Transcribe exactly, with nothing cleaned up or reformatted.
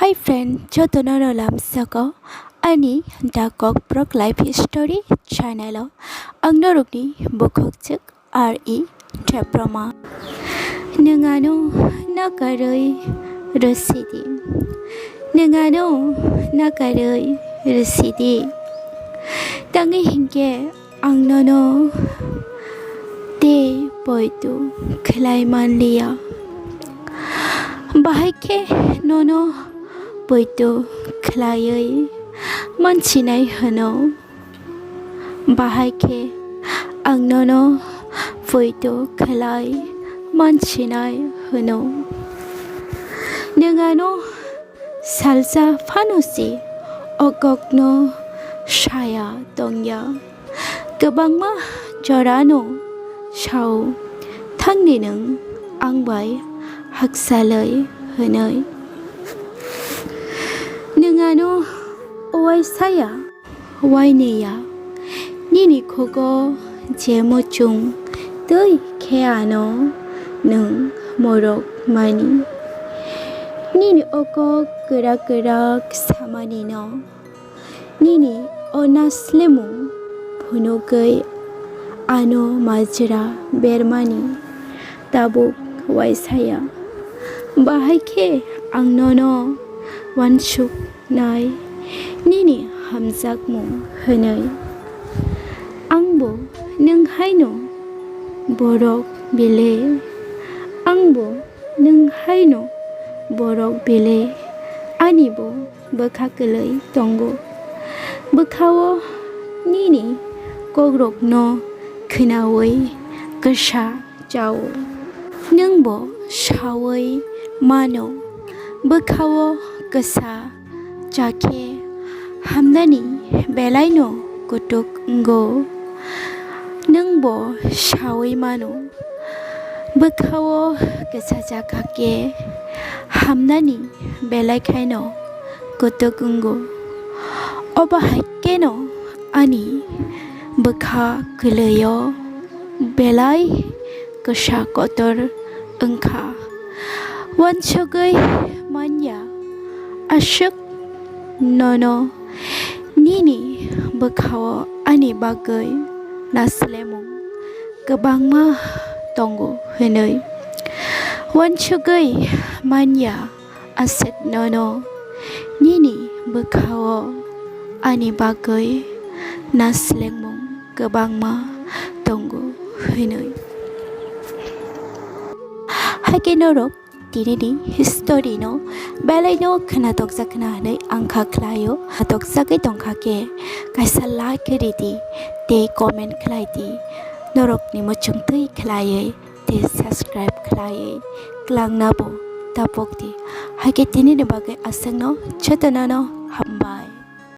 Hi friend, jotono no lamsako ani The Kokborok Life Story channel o ang norokni bukhukchwk R E Debroma. Nwng ano nakarwi rwsidi. Nwng ano nakarwi rwsidi. Tangwi hinkhe ang nono tei poito khlai manliya. Bahai khe nono poito khlaiwi mansinai hwno. Bahai khe ang nono poito khlai mansinai hwno. Nwng ano salsa phano se o kokno saya tongya. Kwbangma jorano sao, "Thangdi nwng ang bai haksalwi," hwnwi. Nwng ano uaisaya, uainwiya, nini khugo je muchung twi khe ano nwng morok mani. Nini o kok kwrak kwrak samanino nini o naslemung phunugwi ano majra bermani tabuk uaisaya. Bahai khe ang nono uansuknai nini hamjakmung hwnwi. Angbo nwng haino borok bile, angbo nwng haino borok bile, anibo bwkha kwlwi tongo. Bwkhao nini kokrokno khwnaui kwsa chao. Nwngbo saui mano, bwkhao kwsa chakhe hamnani belaino kutuk wngo. Nwngbo saui mano, bwkhao kwsa chakha khe hamnani belai khaino kutuk wngo. Obo hai kheno ani bwkha kwlwio belai kwsa kotor wngkha. Uansugwi manya aswk nono nini bwkhao ani bagwi naslemung kwbangma tongo hwnwi. Uansugwi manya aswk nono nini bwkhao ani bagwi naslemung kwbangma tongo hwnwi. Haikhe norok tinini story no belai no khwnatokjak khna hwnwi ang kha khlaio. Khnatokjagwi tongkha khe kaisa like ridi tei comment khlaidi. Norokni muchungtwi khlaiwi tei subscribe khlaiwi kwlangna bo tapokdi. Haikhe tinini bagwi aswkno jotono no hambai.